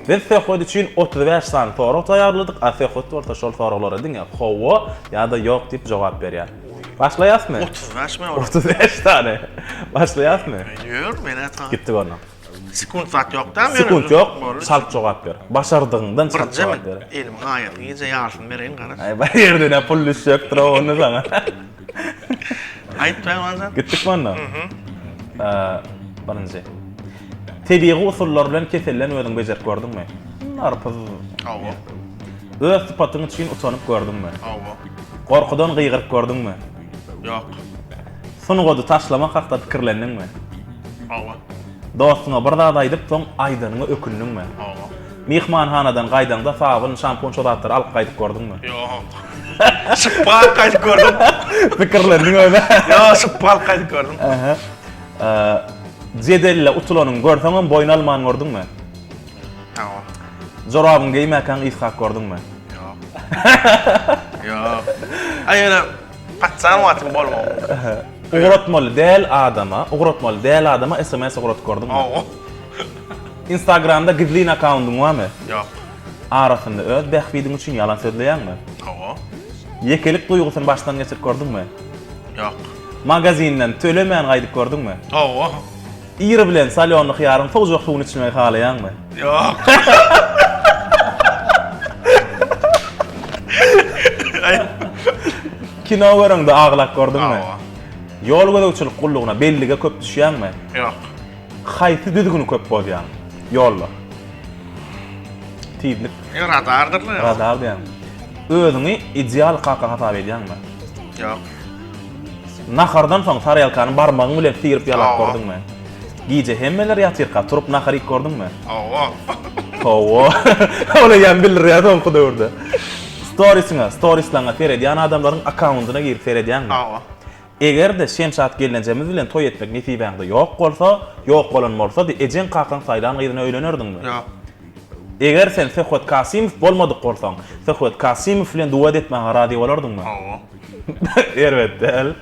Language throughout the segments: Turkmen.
Biz Söhbet üçin 35 sany sorag taýýarladyk, a Söhbet bolsa şol soraglara diňe hawa ýa-da ýok diýip jogap berýär. Başlaýasmy? 35 mi olar? 35 sany. Başlaýasmy? Ýör, men ata. Gitdik onda. Sekunt zat ýok dämi? Sekunt ýok, çalt jogap ber. Başardygyňdan çalt jogap ber. Elimiň aýasy gije ýarysyny bereýin garaz. Aý, bir ýerden ä pul düşjekdir o onda saňa. Aýt Pälwanjan. Gitdikmi onda? Birinji. Tebigy usullar bilen keselden özüňi bejerip gördüňmi? Narpyz. Hawa. Öz sypatyň üçin utanyp gördüňmi? Hawa. Gorkudan gygyryp gördüňmi? Ýok. Sungady taşlamak hakda pikirlendiňmi? Hawa. Dostuňa bir zat aýdyp, soň aýdanyňa ökündiňmi? Hawa. Myhmanhanadan gaýdaňda sabyn, şampun şo zatlary alyp gaýdyp gördüňmi? Ýok. Şypba alyp gaýdyp gördüm. Pikirlendiň özi. Ýok, şypba alyp gaýdyp gördüm. Aha. Jedelde utulanyňy görseňem boýun alman gördüňmi? Hawa. Jorabyňy geýmäkäň ysgap gördüňmi? Ýok. Ýok. Aý ýöne paçan wagtym bolmagy mümkin. Ugratmaly däl adama, ugratmaly däl adama sms ugradyp gördüňmi? Hawa. Instagramda gizlin akkaundyň barmy? Ýok. Arasynda öz bähbidiň üçin ýalan sözleýäňmi? Hawa. Ýekelik duýgusyny başdan geçirip gördüňmi? Ýok. Magazinden tölemän gaýdyp gördüňmi? Hawa. Ir bilen solýonly hyýaryň sowujak suwuny içmegi halaýaňmy? Ýok. Kino göreňde aglap gördüňmi? Hawa. Ýol gözegçilik gullugyna bellige köp düşýäňmi? Ýok. Haýsy düzgüni köp bozýaň ýolda? Tizlik. Ýa radardyr-la. Radar diýýäň. Özüňi ideal kaka hasap edýäňmi? Ýok. Nahardan soň tarelkany barmagyň bilen syryp ýalap Hawa. gördüňmi? Gije hemmeler ýatyrka turup nahar iýip gördüňmi? Hawa. Hawa. Ol eýýäm bildirýär soňky döwürde. Storisiňe, storislaňa seredýän adamlaryň akkaundyna girip seredýäňmi? Hawa. Eger-de Şemşat gelnejemiz bilen toý etmek nesibäňde ýok bolsa, ýok bolan bolsady, ejeň-kakaň saýlan gyzyna öýlenerdiňmi? Ýok. Eger sen Söhbet Kasymow bolmadyk bolsaň, Söhbet Kasymow bilen duet etmäge razy bolardyňmy? Hawa. Erbet däl.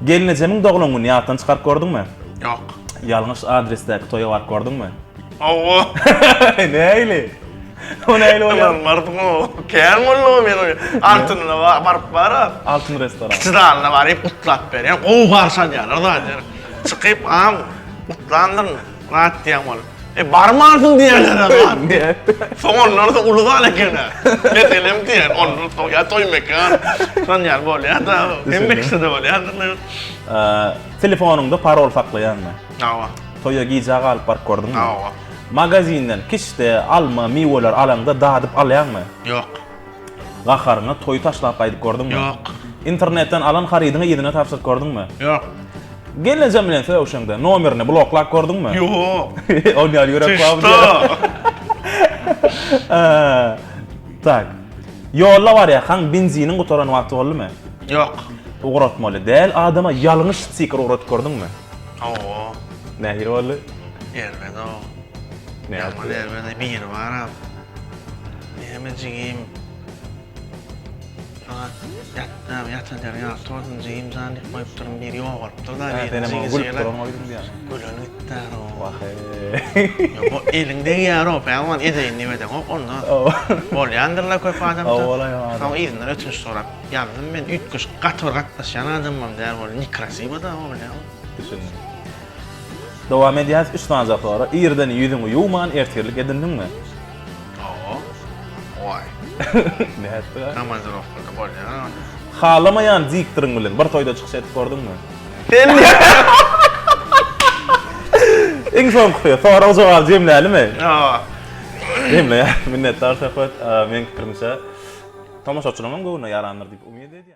Gelnejemiň doglan gününi ýatdan çykaryp gördüňmi? Ýok. Ýalňyş adresdäki toýa baryp gördüňmi? Hawa. Nähili? O nähili bolýar? Ynanmarsyň-ow. Kän boldy-ow men oý. Altynyna baryp bar-a. Altyn restoran. Kiçi zalyna baryp gutlap berýän. Gowy garşy alýarlar zat. Çykyp, agam, gutlandyryn. Zat diýen bolup. E barmansyň diýerler-ä zat. Soň ondan soň uly zal eken-ä. Meselem diýen, ondan soň ýa toý mekan. Şon ýaly bolýar-da. Hemme kişide bolýandyr. Telefonyňda parol saklaýaňmy? Hawa. Toýa gijä galyp baryp gördüňmi? Hawa. Magazinden kişde, alma, miweler alaňda dadyp alýaňmy? Ýok. Gaharyňa toýy taşlap gaýdyp gördüňmi? Ýok. Internetden alan harydyňy yzyna tabşyryp gördüňmi? Ýok. Gelnejem bilen sögüşeňde nomerini bloklap gördüňmi? Ýok. Ol ýaly ýürek barmy diýýär. Tak. Ýolda barýarkaň benziniň gutaran wagty boldumy? Ýok. Ugratmaly däl adama ýalňyş stiker ugradyp gördüňmi? Hawa. Nähili boldy? Erbet-ow. Ýaman erbet. Biri bar-a. Näme jigim? Ýatdam, ýatan ýeriň ýagty bolsun jigim jan diýip goýupdyryn, biri ýogalypdyr-da, Hä, biri senem oňa jigi gülüp jigile. duran goýduň diýýäň. Gülen gitdär-ow. Wah-eý. Ýok, o eliň degýär-ow, pälwan edeýin diýip edeňok onda. Bolýandyr-la köp adamda. Hawa, bolýan. Soň yzyndan ötünç sorap ýazdym men, üýtgeşik gaty bir gatnaşýan adamam däl, ol nekrasiwo-da bolýar. Düşündim. Dowam edýäs, üç sanyjak sorag. Irden ýüzüňi ýuwman ertirlik edindiňmi? Hawa. Waý. Nätdi? Komandirowkada bolýar. Halamaýan diktoryň bilen bir toýda çykyş edip gördüňmi? Sen Iň soňkusy, sorag-jogap jemlälimi? Hawa. Jemleýär. Minnetdar Söhbet. Meň pikirimçe, tomaşaçylaryň hem göwnüne ýarandyr diýip umyt edýän.